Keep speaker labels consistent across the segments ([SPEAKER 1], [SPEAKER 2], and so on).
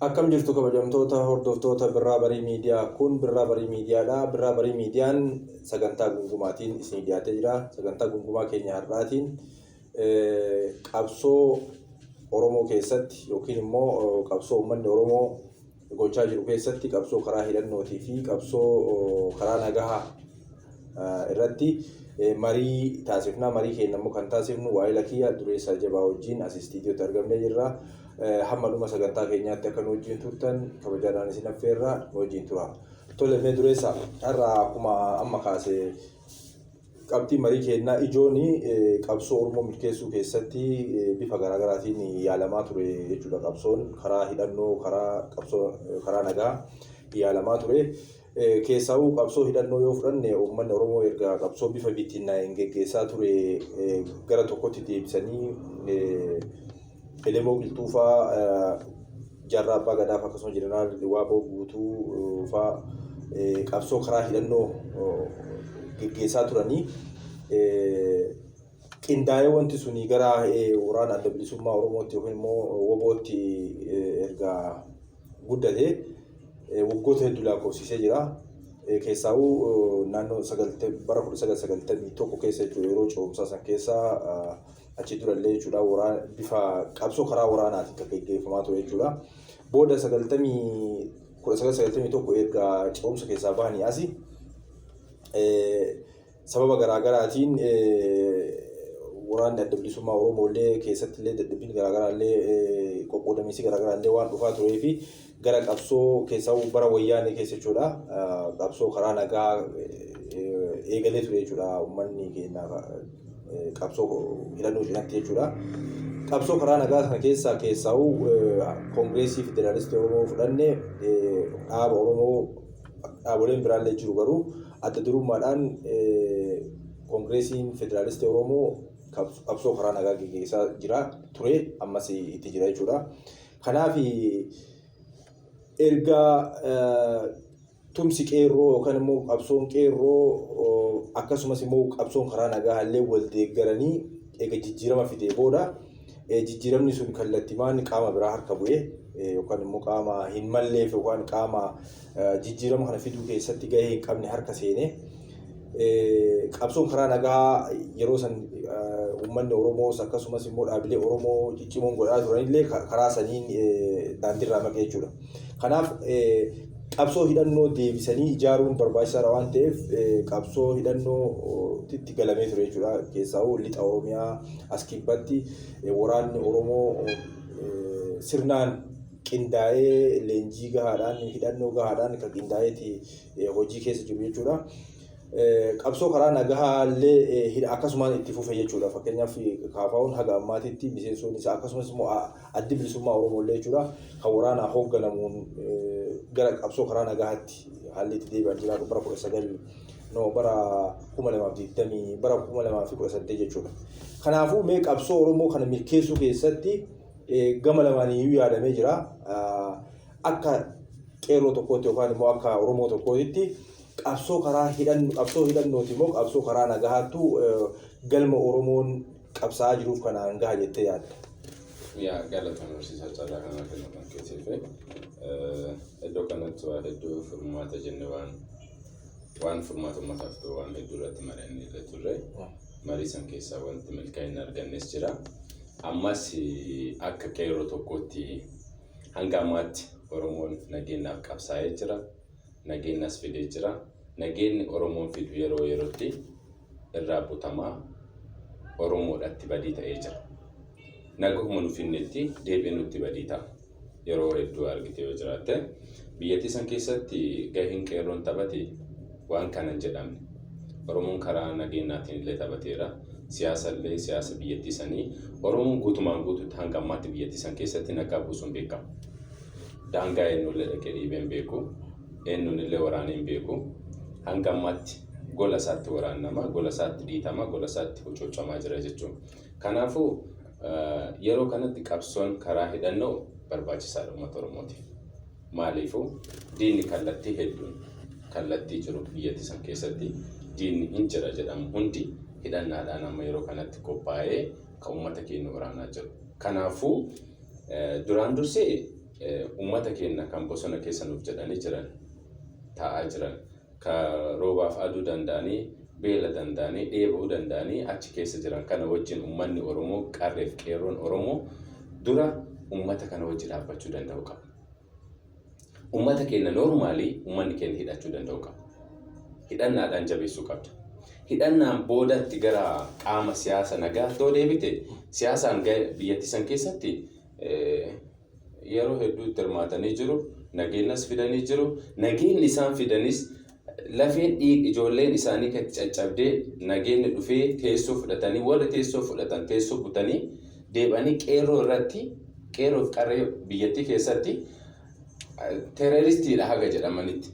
[SPEAKER 1] Akkam jirtu kabajamtoota hordoftoota Birraa Barii Miidiyaa? Kun Birraa Barii Miidiyaadha. Birraa Barii Miidiyaan sagantaa gungumaatiin isinii dhiyaatee jira. Sagantaa gungumaa keenya har'aatiin qabsoo Oromoo keessatti yookiin immoo qabsoo uummanni Oromoo gochaa jiru keessatti qabsoo karaa hidhannootii fi qabsoo karaa nagahaa irratti marii taasifna. Marii keenya immoo kan taasifnu waa'ila kiyya Dureessaa Jabaa wajjin as istiidiyootti argamnee jirra. Hamma dhuma sagantaa keenyaatti akka nu wajjin turtan kabajaadhaan isin affeerra, nu wajjin tura. Tole, mee Dureessa, har'a akkuma amma kaase qabxii marii keenyaa ijoon qabsoo Oromoo milkeessuu keessatti bifa garaagaraatiin yaalamaa ture jechuudha. Qabsoon karaa hidhannoo, karaa qabsoo karaa nagaa yaalamaa ture. Keessaawuu qabsoo hidhannoo yoo fudhanne, uummanni Oromoo erga qabsoo bifa bittinnaa'een geggeessaa ture gara tokkotti deebisanii Elemoo Qilxuufaa, Jaarraa Abbaa Gadaaf akkasuma Jeneraal Waaqoo Guutuu faa qabsoo karaa hidhannoo geggeessaa turanii qindaa'ee wanti suni gara waraana Adda Bilisummaa Oromootti yookiin immoo WBOtti erga guddate waggoota hedduu lakkoofsisee jira. Keessaawuu naannoo bara 1991 keessa jechuudha, yeroo ce'umsaa san keessa, achi durallee jechuudha, waraana bifa qabsoo karaa waraanaatiin kan geggeeffamaa ture jechuudha. Booda 1991 erga ce'umsa keessaa bahanii asi sababa garaagaraatiin waraanni Adda Bilisummaa Oromoo illee keessatti illee dadhabbiin garaagaraa illee, qoqqoodamiinsi garaagaraa illee waan dhufaa turee fi gara qabsoo keessaa bara Wayyaanee keessa jechuudha, qabsoo karaa nagaa eegalee ture jechuudha, uummanni keenya qabsoo hidhannoo cinatti jechuudha. Qabsoo karaa nagaa sana keessaa keessaa'uu Koongireesii Federaalistii Oromoo fudhanne, dhaaba Oromoo dhaaboleen biraallee jiru, garuu adda durummaadhaan Koongireesiin Federaalistii Oromoo qabsoo karaa nagaa gaggeessaa jira ture, ammas itti jira jechuudha. Kanaaf erga tumsi qeerroo yookaan immoo qabsoon qeerroo akkasumas immoo qabsoon karaa nagaa illee wal deeggaranii eega jijjiirama fidee booda, jijjiiramni sun kallattimaan qaama biraa harka bu'ee yookaan immoo qaama hin malleef yookaan qaama jijjiirama kana fiduu keessatti gahee hin qabne harka seenee, qabsoon karaa nagaa yeroo san uummanni Oromoos akkasumas immoo dhaabilee Oromoo ciccimoon godhaa turanillee karaa saniin daandiirraa maqee jechuudha. Kanaaf qabsoo hidhannoo deebisanii ijaaruun barbaachisaadha waan ta'eef qabsoo hidhannoo itti galamee ture jechuudha. Keessaawuu lixa Oromiyaa as kibbatti waraanni Oromoo sirnaan qindaa'ee, leenjii gahaadhaan, hidhannoo gahaadhaan kan qindaa'eeti hojii keessa jiru jechuudha. Qabsoo karaa nagahaa illee akkasumaan itti fufe jechuudha. Fakkeenyaaf KFO'n haga ammaatitti miseensonni isaa akkasumas immoo Addi Bilisummaa Oromoo illee jechuudha, kan waraanaa hoogganamuun gara qabsoo karaa nagahaatti haalli itti deebi'an jira bara 19, no, bara 2020, bara 2018 jechuudha. Kanaafuu mee qabsoo Oromoo kana milkeessuu keessatti gama lamaaniyyuu yaadamee jira. Akka qeerroo tokkootti yookaan immoo akka Oromoo tokkootti qabsoo karaa hidhannu qabsoo hidhannooti immoo qabsoo karaa nagahaattu galma Oromoon qabsaa'aa jiruuf kanaan gaha jettee yaadda?
[SPEAKER 2] Yaa galatoon barsiisaa carraa kanaa kennuudhaan keetiif. Iddoo kanatti waa hedduu furmaata jenne, waan furmaata uummataaf ta'u waan hedduu irratti mari'annee illee turre. Marii san keessaa wanti milkaa'ina argannes jira. Ammas akka qeerroo tokkootti hanga ammaatti Oromoon nageenyaaf qabsaa'ee jira. Nageenyas fidee jira. Nageenyi Oromoon fidu yeroo yerootti irraa butamaa Oromoodhatti badii ta'ee jira. Nagahuma nu finnetti deebi'ee nutti badii ta'a. Yeroo hedduu argite yoo jiraatte, biyyattii san keessatti gaheen qeerroon taphate waan kana hin jedhamne. Oromoon karaa nageenyaatiin illee taphateera. Siyaasa illee, siyaasa biyyattii sanii Oromoon guutumaan guututti hanga ammaatti biyyattii san keessatti nagaa buusuun beekama. Daangaa eenyullee dhaqee dhiibee hin beeku. Eenyuun illee waraanee hin beeku. Hanga ammaatti gola isaatti waraannama, gola isaatti dhiitama, gola isaatti hucuucamaa jira jechuudha. Kanaafuu yeroo kanatti qabsoon karaa hidhannoo barbaachisaadha uummata Oromootiif. Maaliifuu diinni kallattii hedduun kallattii jiru biyyattii san keessatti diinni hin jira jedhamu hundi hidhannaadhaan amma yeroo kanatti qophaa'ee kan uummata keenya waraanaa jiru. Kanaafuu duraan dursee Uummata keenya kan bosona keessa nuuf jedhanii jiran taa'aa jiran, ka roobaaf aduu danda'anii, beela danda'anii, dheebuu danda'anii achi keessa jiran kana wajjin uummanni Oromoo, qarreef qeerroon Oromoo dura uummata kana wajjin dhaabbachuu danda'u qaba. Uummata keenya normally uummanni keenya hidhachuu danda'u qaba. Hidhannaadhaan jabeessuu qabda. Hidhannaan boodatti gara qaama siyaasa nagaa yoo deebite, siyaasaan biyyattii san keessatti yeroo hedduu itti hirmaatanii jiru. Nageenyas fidanii jiru. Nageenyi isaan fidanis lafeen dhiig ijoolleen isaanii kan caccabdee nageenyi dhufee teessoo fudhatanii, warri teessoo fudhatan teessoo butanii deebanii qeerroo irratti, qeerroo fi qarree biyyattii keessatti terroristiidha haga jedhamanitti.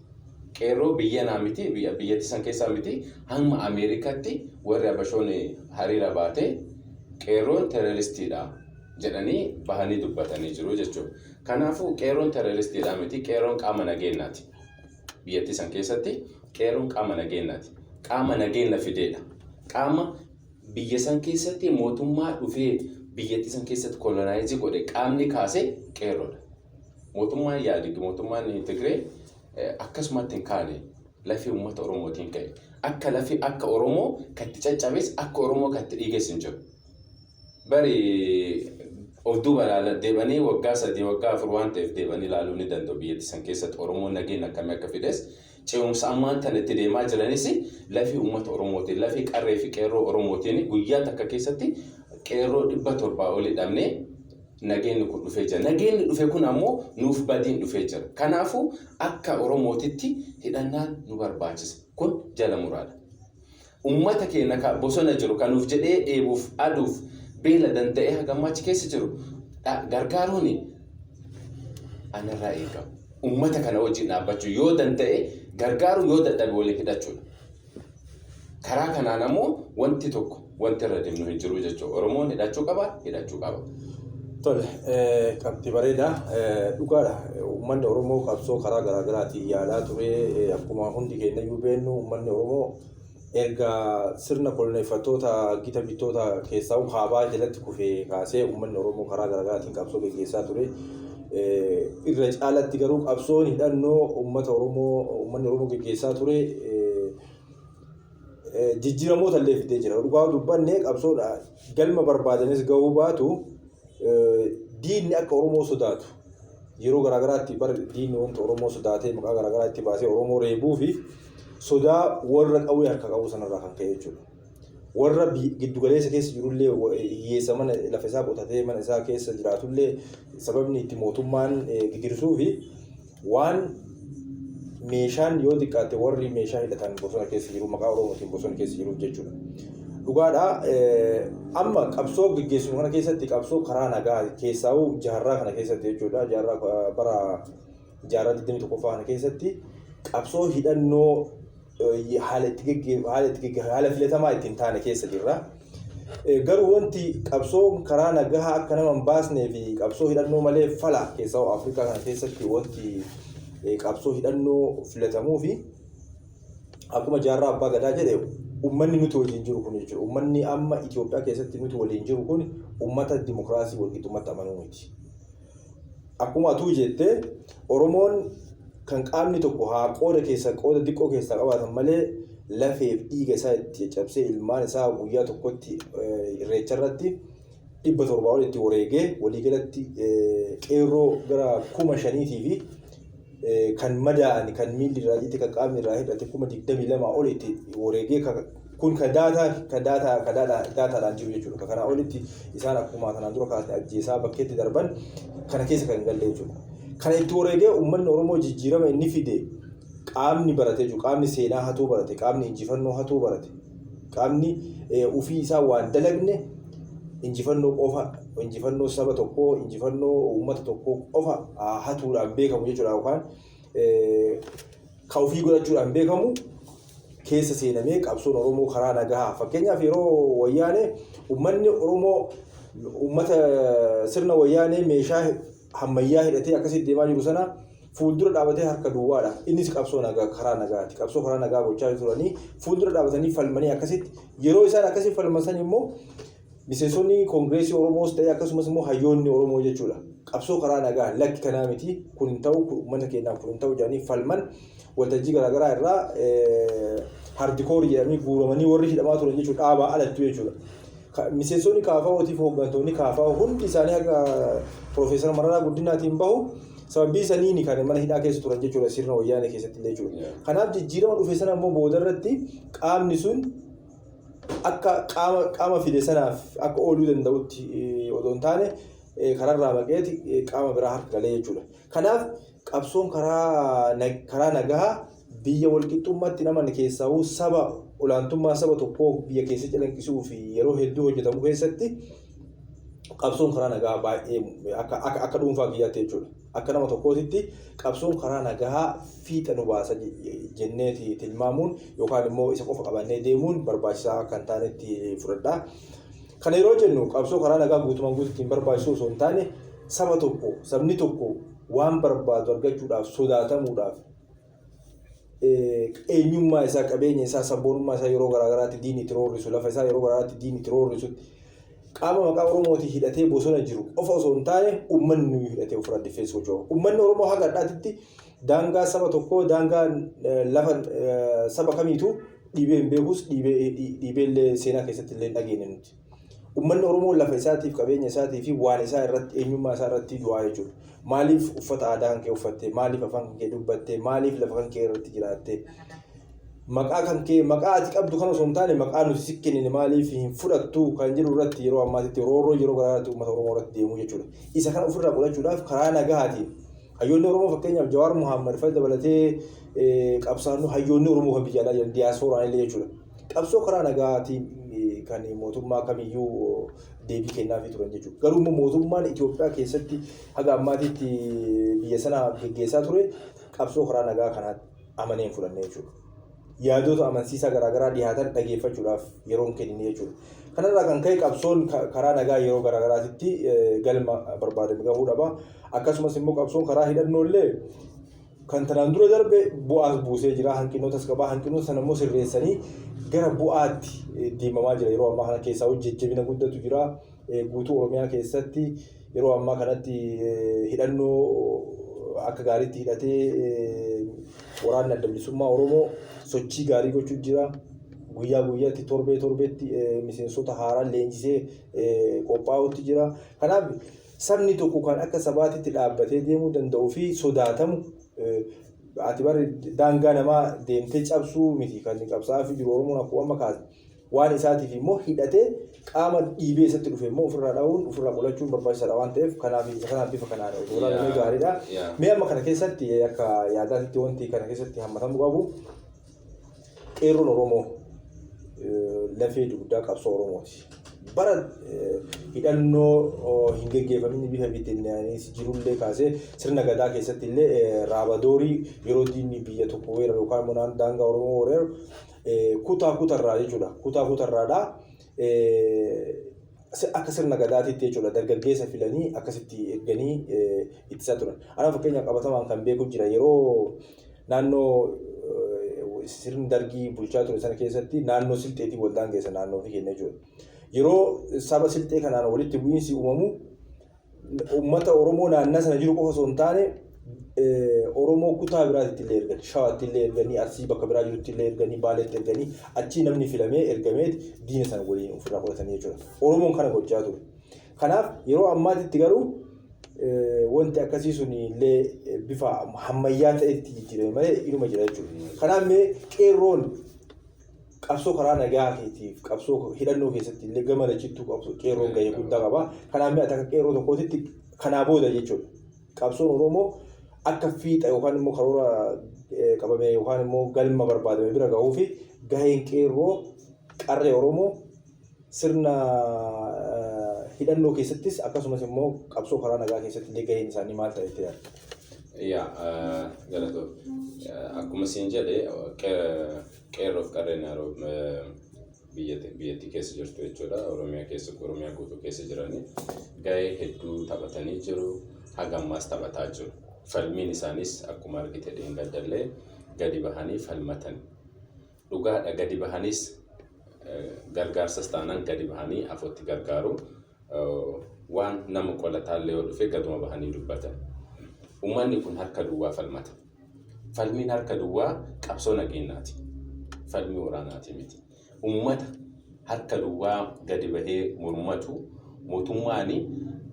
[SPEAKER 2] Qeerroo biyya naa miti, biyyattii san keessaa miti, hamma Ameerikaatti warri Abashoon hariira baatee qeerroon terroristiidha jedhanii bahanii dubbatanii jiru jechuudha. Kanaafuu qeerroon terroristiidha miti, qeerroon qaama nageenyaati. Biyyattii san keessatti qeerroon qaama nageenyaati. Qaama nageenya fideedha. Qaama biyya san keessatti mootummaa dhufee biyyattii san keessatti colonize godhe qaamni kaase qeerroodha. Mootummaan Yaadig, mootummaan Tigree akkasumatti hin kaane, lafee uummata Oromootiin ka'e. Akka lafee akka Oromoo katti caccabes, akka Oromoo katti dhiiges hin jiru. Bari of duuba deebanii waggaa 3, waggaa 4 waan ta'eef deebanii ilaaluu ni danda'u. Biyyattii san keessatti Oromoon nageenya akkamii akka fides, ce'umsa ammaan tana itti deemaa jiranis lafee uummata Oromootiin, lafee qarree fi qeerroo Oromootiin guyyaa takka keessatti qeerroo 700 olii dhabnee nageenyi kun dhufee jira. Nageenyi dhufe kun ammoo nuuf badiin dhufee jira. Kanaafuu akka Oromootitti hidhannaan nu barbaachisa. Kun jala muraadha. Uummata keenya ka bosona jiru, kan nuuf jedhee dheebuuf, aduuf, beela danda'ee hagammaa achi keessa jiru gargaaruun anarraa eegama. Uummata kana wajjin dhaabbachuu, yoo danda'e gargaaru, yoo dadhabe waliin hidhachuudha. Karaa kanaan ammoo wanti tokko wanti irra deemnu hin jiru jechuudha. Oromoon hidhachuu qaba, hidhachuu qaba.
[SPEAKER 1] Tole, qabxii bareedaa, dhugaadha. Uummanni Oromoo qabsoo karaa garaa garaatiin yaalaa ture. Akkuma hundi keenya iyyuu beeknu, uummanni Oromoo erga sirna koloneeffattoota gita bittoota keessaa kaabaa jalatti kufee kaasee uummanni Oromoo karaa garaa garaatiin qabsoo gaggeessaa ture. Irra caalatti garuu qabsoon hidhannoo uummata Oromoo, uummanni Oromoo gaggeessaa ture jijjiiramoota illee fidee jira. Dhugaa dubbanne, qabsoodha galma barbaadanis gahuu baatu, diinni akka Oromoo sodaatu yeroo garaagaraatti bar diinni wanta Oromoo sodaatee maqaa garaagaraa itti baasee Oromoo reebuu fi sodaa warra qawwee harka qabu sanarraa kan ka'e jechuudha. Warra giddugaleessa keessa jirullee, hiyyeessa mana lafa isaa qotatee mana isaa keessa jiraatullee, sababni itti mootummaan gidirsuu fi waan meeshaan yoo xiqqaate warri meeshaa hidhatan bosona keessa jiru, maqaa Oromootiin bosona keessa jiru jechuudha. Dhugaadha, amma qabsoo gaggeessinu kana keessatti qabsoo karaa nagaa keessaa'uu jaarraa kana keessatti jechuudha, jaarraa bara jaarraa 21ffaa kana keessatti qabsoo hidhannoo haala itti geggeeffamu, haala itti geggeeffamu, haala filatamaa ittiin taane keessa jirra. Garuu wanti qabsoo karaa nagaa akka nama hin baasnee fi qabsoo hidhannoo malee fala keessaa Afrikaa kana keessatti wanti qabsoo hidhannoo filatamuu fi akkuma Jaarraa Abbaa Gadaa jedhe, uummanni nuti waliin jiru kun jechuudha. Uummanni amma Itoophiyaa keessatti nuti waliin jiru kun uummata dimokiraasii walqixxummaatti amanuu miti. Akkuma atuu jettee, Oromoon kan qaamni tokko haa qooda keessa qooda xiqqoo keessaa qabaatan malee lafeef dhiiga isaa itti caccabsee ilmaan isaa guyyaa tokkotti irreecha irratti 700 ol itti wareegee, waliigalatti qeerroo gara 5,000tii fi kan madaa'an, kan miilli irraa jette, kan qaamni irraa hir'ate 22,000 ol itti wareegee, kun kan data kan data kan datadhaan jiru jechuudha. Kan kanaa olitti isaan akkuma kanaan dura kaasne ajjeesaa bakkeetti darban kana keessa kan galle jechuudha. Kana itti wareegee uummanni Oromoo jijjiirama inni fide, qaamni baratee jiru, qaamni seenaa hatuu barate, qaamni injifannoo hatuu barate, qaamni ofii isaa waan dalagne injifannoo qofa, injifannoo saba tokkoo, injifannoo uummata tokkoo qofa hatuudhaan beekamu jechuudha, yookaan ka ofii godhachuudhaan beekamu keessa seenamee qabsoon Oromoo karaa nagaa, fakkeenyaaf yeroo Wayyaanee uummanni Oromoo uummata sirna Wayyaanee meeshaa ammayyaa hidhatee akkasitti deemaa jiru sana fuuldura dhaabatee harka duwwaadha. Innis qabsoo nagaa karaa nagaati. Qabsoo karaa nagaa gochaa turanii fuuldura dhaabatanii falmanii, akkasitti yeroo isaan akkasii falman san immoo miseensonni Koongireesii Oromoos ta'e akkasumas immoo hayyoonni Oromoo jechuudha. Qabsoo karaa nagaa lakki kanaa miti, kun hin ta'u, uummata keenyaaf kun hin ta'u jedhanii falman waltajjii garaagaraa irraa hardcore jedhamanii guuramanii warri hidhamaa turan jechuudha, dhaabaa alattu jechuudha. Miseensonni KFOtiif hooggantoonni KFO hundi isaanii haga Piroofeesar Mararaa Guddinaatiin bahu sababii saniini kan mana hidhaa keessa turan jechuudha, sirna Wayyaanee keessatti illee jechuudha. Kanaaf jijjiirama dhufe sana immoo boodarratti qaamni sun akka qaama fide sanaaf akka ooluu danda'utti otoo hin taane kararraa maqeeti qaama biraa harka galee jechuudha. Kanaaf qabsoon karaa nagaa biyya walqixxummaatti namanne keessaa saba olaantummaa saba tokkoo biyya keessa calaqqisuu fi yeroo hedduu hojjetamu keessatti qabsoon karaa nagaa baay'ee akka dhuunfaa kiyyaatti jechuudha. Akka nama tokkootitti qabsoon karaa nagaa fiixa nu baasa jenneeti tilmaamuun yookaan immoo isa qofa qabannee deemuun barbaachisaa akka hin taanetti fudhadha. Kana yeroo jennu qabsoo karaa nagaa guutumaan guututti hin barbaachisu osoo hin taane, saba tokko, sabni tokko waan barbaadu argachuudhaaf sodaatamuudhaaf, eenyummaa isaa, qabeenya isaa, sabboonummaa isaa yeroo garaagaraatti diinni itti roorrisu, lafa isaa yeroo garaagaraatti diinni itti roorrisutti qaama maqaa Oromootiin hidhatee bosona jiru qofa osoo hin taane uummanni nuyi hidhatee ofirraa defense gochuu qaba. Uummanni Oromoo haga har'aatitti daangaa saba tokkoo, daangaa lafa saba kamiituu dhiibee hin beekus, dhiibee illee seenaa keessatti illee hin dhageenye nuti. Uummanni Oromoo lafa isaatiif, qabeenya isaatii fi waan isaa irratti, eenyummaa isaa irratti du'aa jechuudha. Maaliif uffata aadaa kan kee uffatte? Maaliif afaan kan kee dubbatte? Maaliif lafa kan kee irratti jiraatte? Maqaa kan kee, maqaa ati qabdu kan osoo hin taane maqaa nuti si kennine maaliif hin fudhattu kan jedhu irratti yeroo ammaatitti roorroo yeroo garaagaraatti uummata Oromoo irratti deemuu jechuudha. Isa kana ofirraa qolachuudhaaf karaa nagahaatiin hayyoonni Oromoo, fakkeenyaaf Jawaar Muhammad fa'i dabalatee, qabsaa'onni hayyoonni Oromoo kan biyya alaa jiran, diyaaspooraan illee jechuudha. Qabsoo karaa nagahaatiin kan mootummaa kamiyyuu deebii kennaafii turan jechuudha. Garuu immoo mootummaan Itoophiyaa keessatti haga ammaatitti biyya sana geggeessaa ture qabsoo karaa nagaa kanaatti amanee hin fudhanne jechuudha. Yaadota amansiisaa garaagaraa dhiyaatan dhageeffachuudhaaf yeroo hin kennine jechuudha. Kanarraa kan ka'e qabsoon karaa nagaa yeroo garaagaraatitti galma barbaadame gahuu dhaba. Akkasumas immoo qabsoon karaa hidhannoo illee kan tanaan dura darbe bu'aas buusee jira, hanqinootas qaba. Hanqinoota sana immoo sirreessanii gara bu'aatti deemamaa jira. Yeroo ammaa kana keessaa jajjabina guddatu jira. Guutuu Oromiyaa keessatti yeroo ammaa kanatti hidhannoo akka gaariitti hidhatee waraanni Adda Bilisummaa Oromoo sochii gaarii gochuu jira. Guyyaa guyyaatti, torbee torbeetti miseensota haaraa leenjisee qophaa'utti jira. Kanaaf sabni tokko kan akka sabaatitti dhaabbatee deemuu danda'uu fi sodaatamu, ati bari daangaa namaa deemtee cabsuu miti kan qabsaa'aa jiru. Oromoon akkuma amma kaase waan isaatiif immoo hidhatee qaama dhiibee isatti dhufe immoo ofirraa dha'uun, ofirraa qolachuun barbaachisaadha waan ta'eef, kanaaf isa kanaaf bifa kanaan otoo ilaalamee gaariidha. Mee amma kana keessatti akka yaadaatti wanti kana keessatti hammatamuu qabu, qeerroon Oromoo lafee dugdaa qabsoo Oromooti. Bara hidhannoo hin geggeeffamin bifa bittinnaa'insi jirullee kaasee sirna gadaa keessatti illee raabadoorii yeroo diinni biyya tokko weeraru yookaan immoo daangaa Oromoo weeraru kutaa kutarraa jechuudha. Kutaa kutarraadhaa akka sirna gadaatiitti jechuudha, dargaggeessa filanii akkasitti erganii ittisaa turan. Ana fakkeenyaaf qabatamaan kan beeku jira, yeroo naannoo sirni Dargii bulchaa ture sana keessatti naannoo Silxeetiin waldaan keessa naannoo fi kenna jechuudha. Yeroo saba Silxee kanaan walitti bu'iinsi uumamu uummata Oromoo naannaa sana jiru qofa osoo hin taane Oromoo kutaa biraatti illee ergan, Shawaatti illee erganii, Arsii bakka biraa jirutti illee erganii, Baaleetti erganii, achii namni filamee ergameet diina sana waliin ofirraa fudhatanii jechuudha. Oromoon kana gochaa ture. Kanaaf yeroo ammaatitti garuu wanti akkasii sun illee bifa ammayyaa ta'etti jijjiirame malee inuma jira jechuudha. Kanaaf mee qeerroon qabsoo karaa nagaa keetiif qabsoo hidhannoo keessatti illee gama lachittuu qabsoo qeerroon gahee guddaa qaba. Kanaaf mee ati akka qeerroo tokkootitti kanaa booda jechuudha, qabsoon Oromoo akka fiixa yookaan immoo karoora qabame yookaan immoo galma barbaadame bira gahuu fi gaheen qeerroo qarree Oromoo sirna hidhannoo keessattis akkasumas immoo qabsoo karaa nagaa keessatti illee gaheen isaanii maal ta'e itti yaadda?
[SPEAKER 2] Yaa, galatoo. Akkuma siin jedhe, qeerroof qarreen yeroo biyyattii keessa jirtu jechuudha. Oromiyaa keessa, Oromiyaa guutuu keessa jiranii gahee hedduu taphatanii jiru. Haga ammaas taphataa jiru. Falmiin isaanis akkuma argite dheengaddallee gadi bahanii falmatan. Dhugaadha, gadi bahanis gargaarsas taanaan gadi bahanii afootti gargaaru. Waan nama qolataallee yoo dhufe gaduma bahanii dubbatan. Uummanni kun harka duwwaa falmata. Falmiin harka duwwaa qabsoo nageenyaati. Falmii waraanaati miti. Uummata harka duwwaa gadi bahee mormatu mootummaan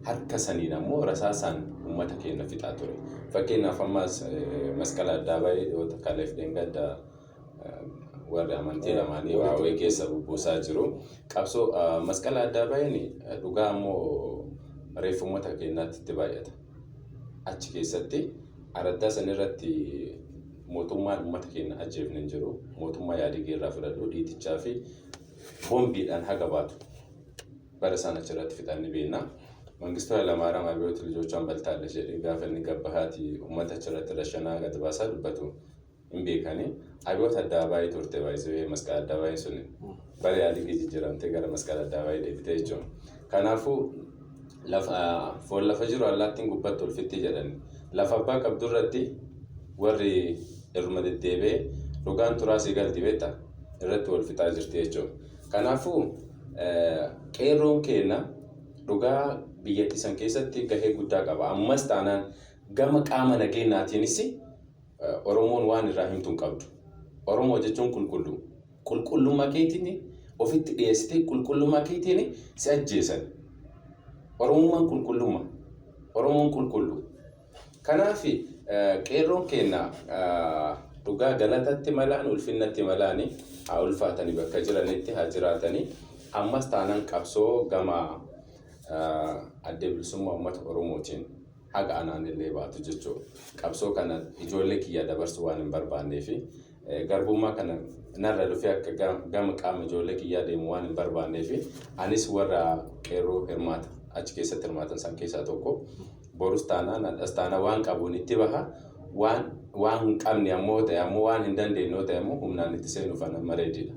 [SPEAKER 2] harka saniin ammoo rasaasaan uummata keenya fixaa ture. Fakkeenyaaf ammas Masqala Addabaabayii dhiyoota kaleef dheengadda warri amantii lamaanii waawee keessa bubbuusaa jiru. Qabsoo Masqala Addabaabayiin dhugaa ammoo reeffa uummata keenyaatti itti baay'ata. Achi keessatti araddaa sanirratti mootummaan uummata keenya ajjeefne hin jiru. Mootummaa Yaadigii irraa fudhadhu dhiitichaa fi boombiidhaan haga baatu bara isaan achirratti fixan ni beekna. Mangistuu Hayilamaariyaam አብዮት ልጆቿን በልታለች jedhee gaafa inni gabbahaati uummata achirratti rashanaa gad baasaa dubbatu hin beekani. Abiyoot Addabaabayii turte baay'isee Masqala Addabaabayii sun bara Yaadigii jijjiiramtee gara Masqala Addabaabayii deebitee jechuudha. Kanaafuu lafa foon lafa jiru allaattiin gubbatti ulfitti jedhan. Lafa abbaa qabdu irratti warri irruma deddeebi'ee dhugaan turaasii galti beektaa irratti wal fixaa jirti jechuudha. Kanaafuu qeerroon keenya dhugaa biyyattii san keessatti gahee guddaa qaba. Ammas taanaan gama qaama nageenyaatiinis Oromoon waan irraa himtu hin qabdu. Oromoo jechuun qulqulluu. Qulqullummaa keetiin ofitti dhiyeessitee qulqullummaa keetiin si ajjeesan. Oromummaan qulqullummaa. Oromoon qulqulluu. Kanaaf qeerroon keenya dhugaa galatatti malaan ulfinnatti malaan haa ulfaatanii bakka jiranitti haa jiraatanii, ammas taanaan qabsoo gama Adda Bilisummaa Uummata Oromootiin haga anaan illee baatu jechuudha. Qabsoo kana ijoollee kiyya dabarsuu waan hin barbaannee fi garbummaa kana narra dhufee akka gama qaama ijoollee kiyyaa deemu waan hin barbaannee fi anis warra qeerroo hirmaata achi keessatti hirmaatan san keessaa tokko. Borus taanaan hadhas taanaan waan qabuun itti baha, waan hin qabne ammoo ta'e ammoo waan hin dandeenye ta'e ammoo humnaan itti seenuuf amma ready dha.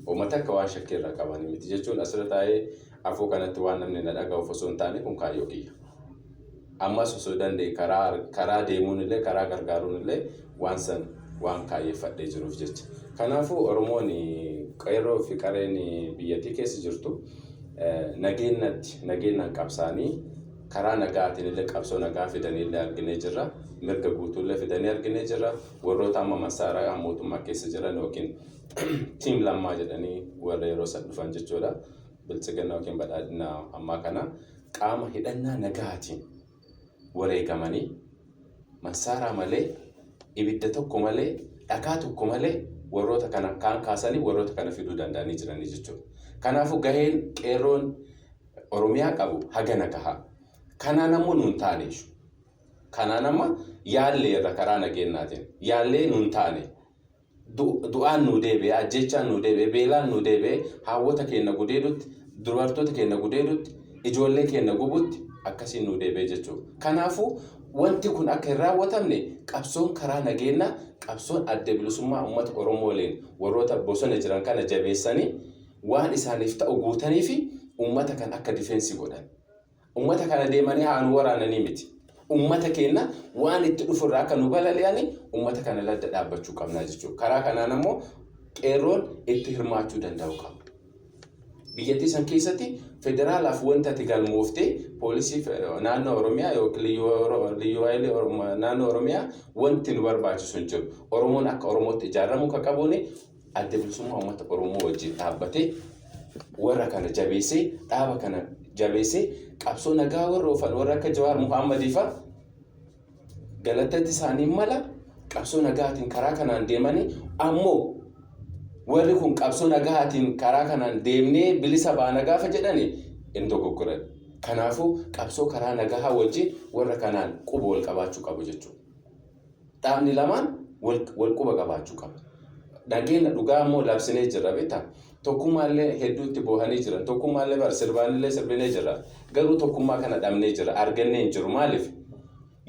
[SPEAKER 2] Uummata akka waan shakkii irraa qabanii miti jechuun asirra taa'ee afoo kanatti waan namni na dhaga'uuf osoo hin taane kun kaayyoo kiyya. Ammas osoo danda'e karaa deemuun illee karaa gargaaruun illee waan san waan kaayyeeffadhee jiruuf jecha. Kanaafuu Oromoon qeerroo fi qareen biyyattii keessa jirtu nageenyatti nageenyaan qabsaanii karaa nagaatiin illee qabsoo nagaa fidanii illee arginee jirra. Mirga guutuu illee fidanii arginee jirra. Warroota amma masaaraa mootummaa keessa jiran yookiin team Lammaa jedhanii warra yeroo san dhufan jechuudha. Biltsiginna yookiin Badhaadhina ammaa kana qaama hidhannaa nagaatiin wareegamanii masaaraa malee, ibidda tokko malee, dhagaa tokko malee warroota kana kaan kaasanii warroota kana fiduu danda'anii jiranii jechuudha. Kanaafuu gaheen qeerroon Oromiyaa qabu hagana gaha. Kanaan ammoo nuun taane. Kanaan amma yaallee irra karaa nageenyaatiin yaallee nuun taane. Du'aan nu deebi'e, ajjechaan nu deebi'e, beelaan nu deebi'e, haawwota keenya gudeedutti, dubartoota keenya gudeedutti, ijoollee keenya gubutti akkasiin nu deebi'e jechuudha. Kanaafuu wanti kun akka hin raawwatamne qabsoon karaa nageenyaa, qabsoon Adda Bilisummaa Uummata Oromoo waliin warroota bosona jiran kana jabeessanii waan isaaniif ta'u guutanii fi uummata kan akka defense godhan. Uummata kana deemanii haa nu waraananii miti. Uummata keenya waan itti dhufurraa akka nu balali'anii uummata kana ladda dhaabbachuu qabnaa jechuudha. Karaa kanaan ammoo qeerroon itti hirmaachuu danda'u qaba. Biyyattii san keessatti federaalaaf wanta ati galmooftee poolisii naannoo Oromiyaa yookiin liyyuu haayilii naannoo Oromiyaa wanti nu barbaachisu hin jiru. Oromoon akka Oromootti ijaaramuu kan qabuun Adda Bilisummaa Uummata Oromoo wajjin dhaabbatee warra kana jabeessee, dhaaba kana jabeessee, qabsoo nagaa warra oofan warra akka Jawaar Muhammadii fa'a galatatti isaanii mala. Qabsoo nagaatiin karaa kanaan deemanii ammoo warri kun qabsoo nagaatiin karaa kanaan deemnee bilisa baana gaafa jedhani hin dogoggoran. Kanaafuu qabsoo karaa nagahaa wajjin warra kanaan quba wal qabaachuu qabu jechuudha. Dhaabni lamaan wal quba qabaachuu qaba. Nageenya dhugaa immoo labsinee jirra beektaa. Tokkummaallee hedduutti boohanii jiran. Tokkummaallee bara sirbaanillee sirbinee jirra. Garuu tokkummaa kana dhabnee jira. Argannee hin jiru. Maaliif?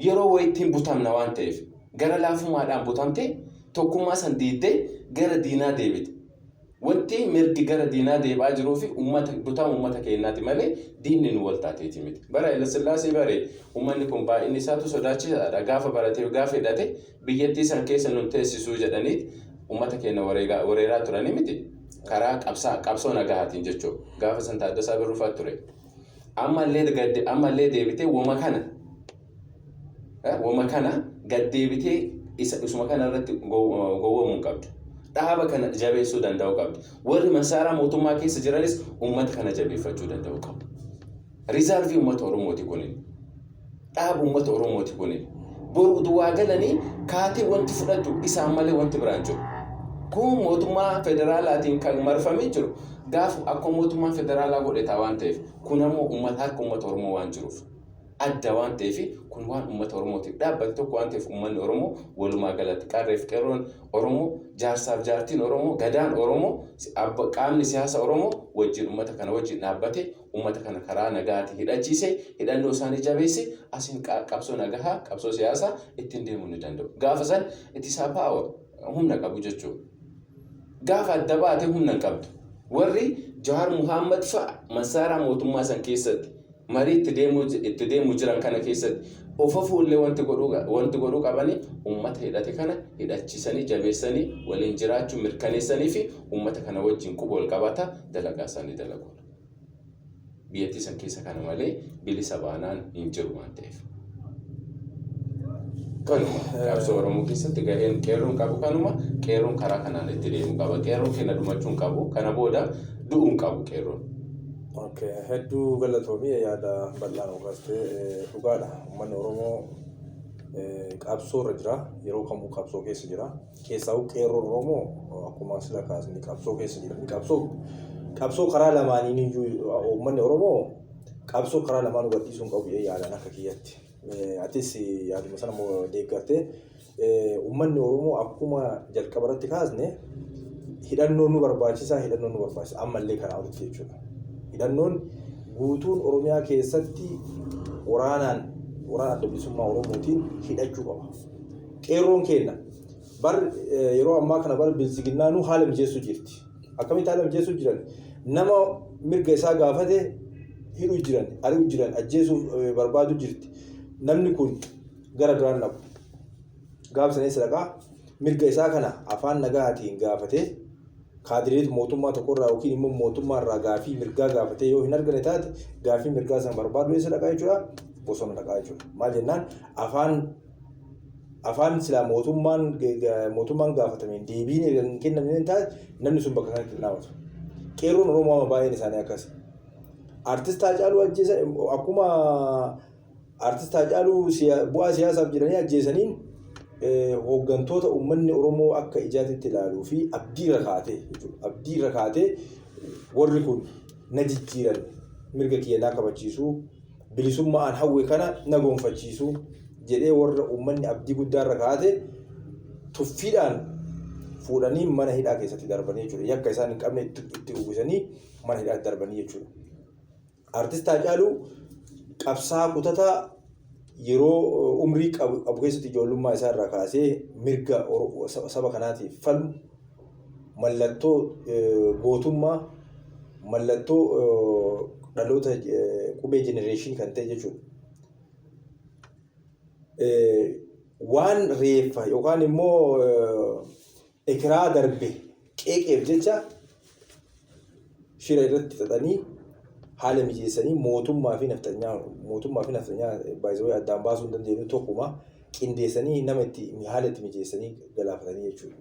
[SPEAKER 2] Yeroo wayittiin butamna waan ta'eef. Gara laafummaadhaan butamtee tokkummaa san diiddee gara diinaa deebite. Wanti mirgi gara diinaa deebi'aa jiruu fi uummata butama uummata keenyaati malee diinni nu wal taateeti miti. Bara Hayilasillaasee bare uummanni kun baay'inni isaatu sodaachisaadha. Gaafa baratee gaafa hidhate biyyattii san keessa nun teessisuu jedhaniit uummata keenya wareeraa turanii miti. Karaa qabsoo nagahaatiin jechuudha. Gaafa san Taaddasaa Birruu fa'aa ture. Ammallee gadde, ammallee deebitee wama kana gad deebitee isa isuma kana irratti gowwoomuu hin qabdu. Dhaaba kana jabeessuu danda'uu qabdi. Warri masaaraa mootummaa keessa jiranis uummata kana jabeeffachuu danda'uu qabu. Reserve uummata Oromooti kunin. Dhaaba uummata Oromooti kunin. Boru utuu galanii kaatee wanti fudhatu isaan malee wanti biraan jiru. Kun mootummaa federaalaatiin kan marfamee jiru. Gaafa akka mootummaan federaalaa godhe ta'a waan ta'eef, kun ammoo uummata harka uummata Oromoo waan jiruuf, adda waan ta'eef, kun waan uummata Oromootiif dhaabbate tokko waan ta'eef, uummanni Oromoo walumaa galatti, qarreef qeerroon Oromoo, jaarsaaf jaartiin Oromoo, gadaan Oromoo, qaamni siyaasa Oromoo wajjin uummata kana wajjin dhaabbate, uummata kana karaa nagaatiin hidhachiise, hidhannoo isaanii jabeesse, asiin qabsoo nagahaa, qabsoo siyaasaa ittiin deemuu ni danda'u. Gaafa san ittisaa power, humna qabu jechuudha. Gaafa adda baate humna hin qabdu. Warri Jawaar Muhammad fa'a masaaraa mootummaa san keessatti marii itti deemuu jiran kana keessatti ofa fuullee wanti godhuu qabani uummata hidhate kana hidhachiisanii, jabeessanii, waliin jiraachuu mirkaneessanii fi uummata kana wajjin quba wal qabata dalagaa isaanii dalaguudha. Biyyattii san keessa kana malee bilisa baanaan hin jiru waan ta'eef. Kanuma qabsoo Oromoo keessatti gaheen qeerroon qabu kanuma. Qeerroon karaa kanaan itti deemuu qaba. Qeerroon keenya dhumachuu hin qabu. Kana booda du'uu hin qabu qeerroon.
[SPEAKER 1] Okay, hedduu galatoomii, yaada bal'aa nu kaastee. Dhugaadha. Uummanni Oromoo qabsoo irra jira. Yeroo kamuu qabsoo keessa jira. Keessaa'u qeerroon Oromoo akkuma sila kaasni qabsoo keessa jira. Qabsoo karaa lamaaniin iyyuu, uummanni Oromoo qabsoo karaa lamaan gadhiisuu hin qabu jedhee yaadan akka kiyyatti. Atis yaaduma sana immoo deeggartee, uummanni Oromoo akkuma jalqaba irratti kaasne hidhannoon nu barbaachisaa, hidhannoon nu barbaachisa ammallee kanaa olitti jechuudha. Hidhannoon guutuun Oromiyaa keessatti waraanaan, waraana Adda Bilisummaa Oromootiin hidhachuu qaba. Qeerroon keenya bar yeroo ammaa kana bar bilisiginnaanuu haala mijeessuu jirti. Akkamitti haala mijeessuu jiran? Nama mirga isaa gaafate hidhuu jiran, ari'uu jiran, ajjeesuuf barbaaduu jirti. Namni kun gara biraan dhaqu. Gaaf sanis dhaqaa mirga isaa kana afaan nagaatiin gaafatee, kaadireet mootummaa tokkorraa yookiin immoo mootummaa irraa gaafii mirgaa gaafatee yoo hin argane taate, gaafii mirgaa sana barbaadu eessa dhaqaa jechuudha? Bosona dhaqaa jechuudha. Maal jennaan, afaan silaa mootummaan gaafatameen deebiin erga hin kennamne taate, namni sun bakka kanatti hin dhaabatu. Qeerroon Oromoo amma baay'een isaanii akkas. Artist Haacaaluu ajjeesan, akkuma artist Haacaaluu bu'aa siyaasaaf jedhanii ajjeesaniin, hooggantoota uummanni Oromoo akka ijaatitti ilaaluu fi abdii irra kaatee jechuudha. Abdii irra kaatee, warri kun na jijjiiran, mirga kiyya naa kabachiisuu, bilisummaa an hawwe kana na gonfachiisuu jedhee warra uummanni abdii guddaa irra kaate tuffiidhaan fuudhanii mana hidhaa keessatti darbanii jechuudha. Yakka isaan hin qabne itti uwwisanii mana hidhaatti darbanii jechuudha. Artist Haacaaluu qabsaa kutataa yeroo umrii qabu keessatti ijoollummaa isaa irraa kaasee mirga saba kanaatiif falmu, mallattoo gootummaa, mallattoo dhaloota qubee generation kan ta'e jechuudha. Waan reeffa yookaan immoo ekiraa darbe qeeqeef jecha shira irratti xaxanii, haala mijeessanii, mootummaa fi nafxanyaa baay'ee addaan baasuu hin dandeenyu, tokkuma qindeessanii nama itti haala itti mijeessanii galaafatanii jechuudha.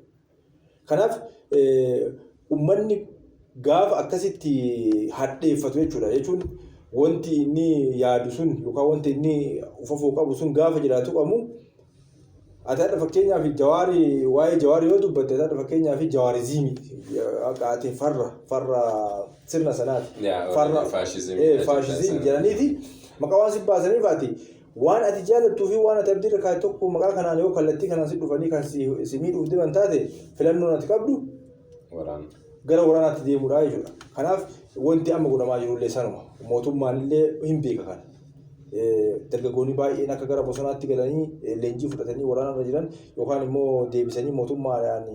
[SPEAKER 1] Kanaaf uummanni gaafa akkasitti hadheeffatu jechuudha, jechuun wanti inni yaadu sun yookaan wanti inni ufafuu qabu sun gaafa jiraatu qabu. Ati har'a fakkeenyaaf Jawaarii, waa'ee Jawaarii yoo dubbatte, ati har'a fakkeenyaaf Jawaarizimii akka ati farra sirna sanaati.
[SPEAKER 2] Farra
[SPEAKER 1] faashizimii jedhaniiti maqaa waan si baasaniif, ati waan ati jaalattuu fi waan ati abdii irra kaa'e tokko maqaa kanaan yoo kallattii kanaan si dhufanii kan si miidhuuf deeman taate, filannoon ati qabdu gara waraanaatti deemuudha jechuudha. Kanaaf wanti amma godhamaa jirullee sanuma. Mootummaan illee hin beeka kana. Dargaggoonni baay'een akka gara bosonaatti galanii leenjii fudhatanii waraanarra jiran yookaan immoo deebisanii mootummaadhaan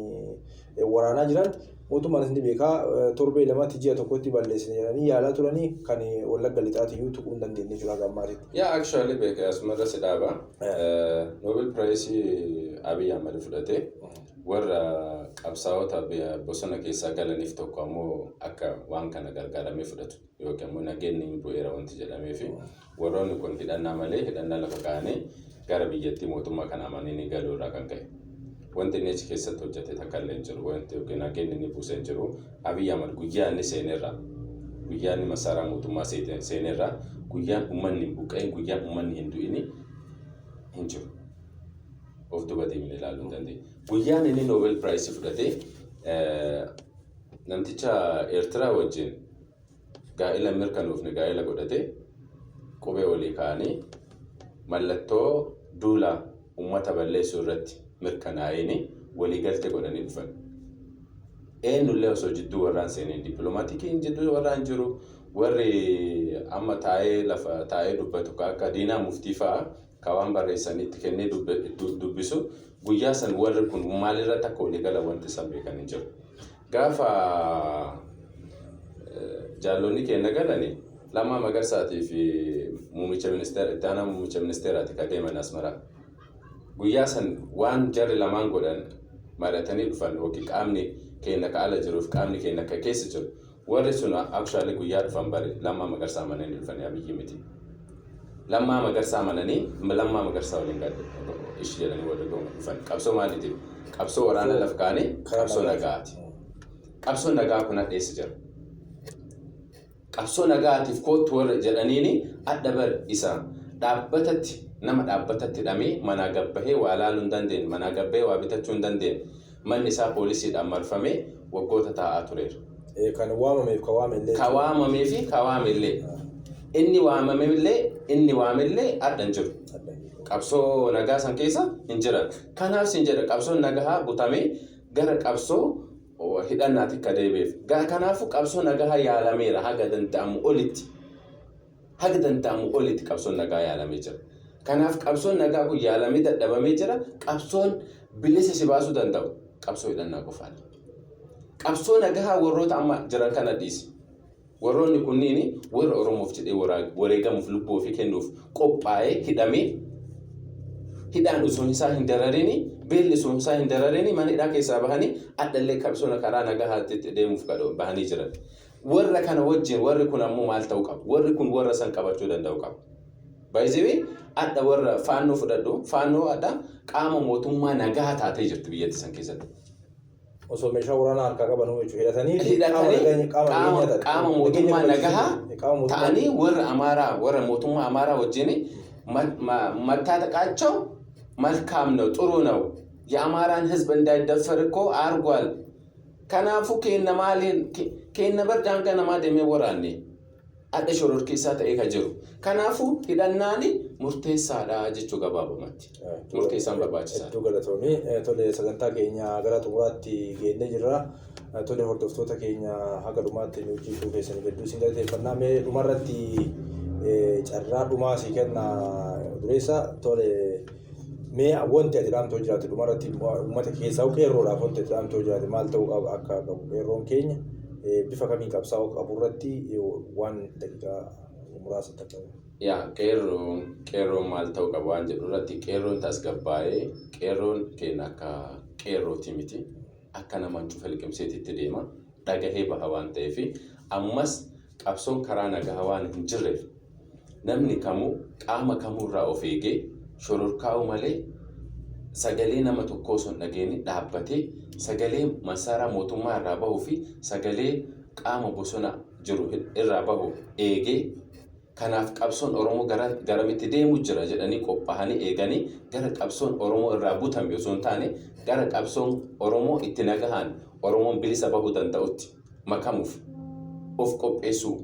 [SPEAKER 1] waraanaa jiran mootummaanis ni beekaa. Torbee lamatti, ji'a tokkotti balleessine jedhanii yaalaa turanii, kan Wallagga Lixaati iyyuu tuquu hin dandeenye jechuudha haga ammaatitti.
[SPEAKER 2] Yaa, actually beeka, asumarra si dhaaba. Nobel Prize Abiy Ahmed fudhate. Warra qabsaa'ota bosona keessaa galaniif tokko ammoo akka waan kana gargaaramee fudhatu yookiin ammoo nageenyi hin bu'eera wanti jedhamee fi warroonni kun hidhannaa malee hidhannaa lafa kaa'anii gara biyyattii mootummaa kana amanii ni galuu irraa kan ka'e. Wanti inni achi keessatti hojjete takka illee hin jiru. Wanti yookiin nageenyi inni buusee hin jiru. Abiy Ahmad guyyaa inni seenerraa, guyyaa inni masaaraa mootummaa seenerraa, guyyaan uummanni hin buqqa'in, guyyaan uummanni hin du'ini hin jiru. Of duba deemnee ilaaluu hin dandeenye. Guyyaan inni Nobel Prize fudhatee namticha Eertiraa wajjin gaa'ila hin mirkanoofne gaa'ila godhatee, qubee walii kaa'anii mallattoo duula uummata balleessuu irratti mirkanaa'een waliigaltee godhanii dhufan. Eenyullee osoo jidduu warraan seeneen, dippiloomaatikiin jidduu warraan jiru, warri amma taa'ee lafa taa'ee dubbatu akka Diinaa Muftii fa'aa ka waan barreessanii itti kennee dubbisu, guyyaa san warri kun maalirratti akka walii galan wanti isaan beekan hin jiru. Gaafa jaallonni keenya galani, Lammaa Magarsaatii fi muummicha ministeera, itti aanaa muummicha ministeeraati ka deeman Asmaraa. Guyyaa san waan jarri lamaan godhan mari'atanii dhufan, yookiin qaamni keenya ka ala jiruuf qaamni keenya ka keessa jiru, warri sun actually guyyaa dhufan bari Lammaa Magarsaa amananii dhufanii, Abiyyi miti. Lammaa Magarsaa amananii Lammaa Magarsaa waliin ishi jedhanii warri dhufan. Qabsoo maaliitiif? Qabsoo waraana lafa kaa'anii qabsoo nagaati. Qabsoo nagaa kun hadheessa jira. Qabsoo nagaatiif koottu warra jedhaniini adda bar isa dhaabbatatti, nama dhaabbatatti hidhamee manaa gabbahee waa laaluu hin dandeenye, manaa gabbahee waa bitachuu hin dandeenye, manni isaa poolisiidhaan marfamee waggoota taa'aa tureera.
[SPEAKER 1] Kan waamameef ka waame illee.
[SPEAKER 2] Ka waamamee fi ka waame illee. Inni waamame illee, inni waame illee adda hin jiru. Qabsoo nagaa san keessa hin jiran. Kanaaf sin jedha, qabsoon nagahaa butamee gara qabsoo hidhannaatti akka deebi'eef. Kanaafuu qabsoo nagahaa yaalameera haga danda'amu olitti. Haga danda'amu olitti qabsoon nagaa yaalamee jira. Kanaaf qabsoon nagaa kun yaalamee dadhabamee jira. Qabsoon bilisa si baasuu danda'u qabsoo hidhannaa qofaadha. Qabsoo nagahaa warroota amma jiran kana dhiisi. Warroonni kunniin warra Oromoof jedhee wareegamuuf, lubbuu ofii kennuuf qophaa'ee hidhamee, hidhaan osoo isaa hin dararini, beelli osoo isaa hin dararini, mana hidhaa keessaa bahanii adhallee qabsoon karaa nagahaatti deemuuf bahanii jiran. Warra kana wajjin warri kun ammoo maal ta'uu qabu? Warri kun warra san qabachuu danda'u qabu. Baay'isee adda warra Faannoo fudhadhu, Faannoo adda qaama mootummaa nagaa taatee jirti biyyattii san keessatti.
[SPEAKER 1] Osoo meeshaa waraanaa harkaa qabanuu jechuudha, hidhatanii
[SPEAKER 2] hidhatanii qaama mootummaa nagahaa ta'anii warra Amaaraa, warra mootummaa Amaaraa wajjin መታጠቃቸው መልካም ነው፣ ጥሩ ነው። የአማራን ሕዝብ እንዳይደፈር እኮ አርጓል። Kanaafuu keenna maaliin keenna bar daangaa namaa deemee waraanne adda shororkeessaa ta'ee ka jiru. Kanaafuu hidhannaani murteessaadha jechuu gabaabumatti. Murteessaan barbaachisaadha.
[SPEAKER 1] Hedduu galatoomii. Tole, sagantaa keenya gara xumuraatti geennee jirra. Tole, hordoftoota keenya, haga dhumaatti nu wajjin keessanii hedduu isin galateeffannaa. Mee dhumarratti carraa dhumaa sii kenna, dureessa. Tole, mee wanti ati dhaamtoo jiraate, dhumarratti uummata keessaa qeerroodhaaf wanti ati dhaamtoo jiraate, maal ta'uu qaba akka qabu, qeerroon keenya bifa kamiin qabsaa'uu qabu irratti waan daqiiqaa muraasa takka.
[SPEAKER 2] Yaa, qeerroon maal ta'uu qaba waan jedhu irratti, qeerroon tasgabbaa'ee, qeerroon keenya akka qeerrooti miti, akka nama cufa liqimseetitti deema, dhagahee baha waan ta'eef, ammas qabsoon karaa nagaa waan hin jirreef, namni kamuu qaama kamuurraa of eegee shororkaa'uu malee, sagalee nama tokkoo osoo hin dhageenye dhaabbatee, sagalee masaraa mootummaa irraa bahuu fi sagalee qaama bosona jiru irraa bahu eegee, kanaaf qabsoon Oromoo garamitti deemu jira jedhanii qophaa'anii eeganii, gara qabsoon Oromoo irraa butame osoo hin taane, gara qabsoon Oromoo itti nagahaan Oromoon bilisa bahuu danda'utti makamuuf of qopheessuu.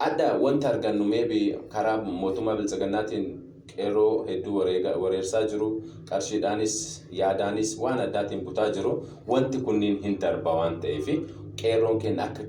[SPEAKER 2] Adda wanta argannu maybe karaa mootummaa biltsiginnaatiin qeerroo hedduu wareersaa jiru, qarshiidhaanis yaadaanis waan addaatiin butaa jiru. Wanti kunniin hin darba waan ta'eef, qeerroon keenya akka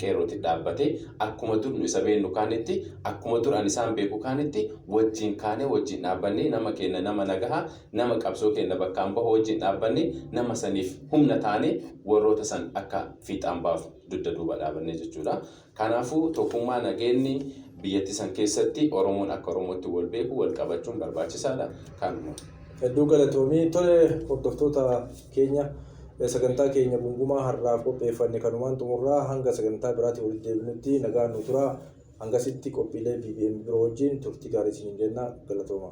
[SPEAKER 2] qeerrootti dhaabbatee, akkuma dur nu isa beeknu kaanitti, akkuma dur ani isaan beeku kaanitti, wajjin kaanee wajjin dhaabbannee, nama keenya, nama nagahaa, nama qabsoo keenya bakkaan bahu wajjin dhaabbannee, nama saniif humna taanee, warroota san akka fiixaan baafu dugda duuba dhaabannee jechuudha. Kanaafuu tokkummaa, nageenyi biyyattii san keessatti Oromoon akka Oromootti wal beeku, wal qabachuun barbaachisaadha. Kanuma.
[SPEAKER 1] Hedduu galatoomii. Tole, hordoftoota keenya, sagantaa keenya gungumaa har'aaf qopheeffanne kanumaan xumurraa. Hanga sagantaa biraatiin walitti deebinutti nagaan nu tura. Hangasitti qophiilee BBM biroo wajjin turtii gaarii isiniin jenna. Galatooma.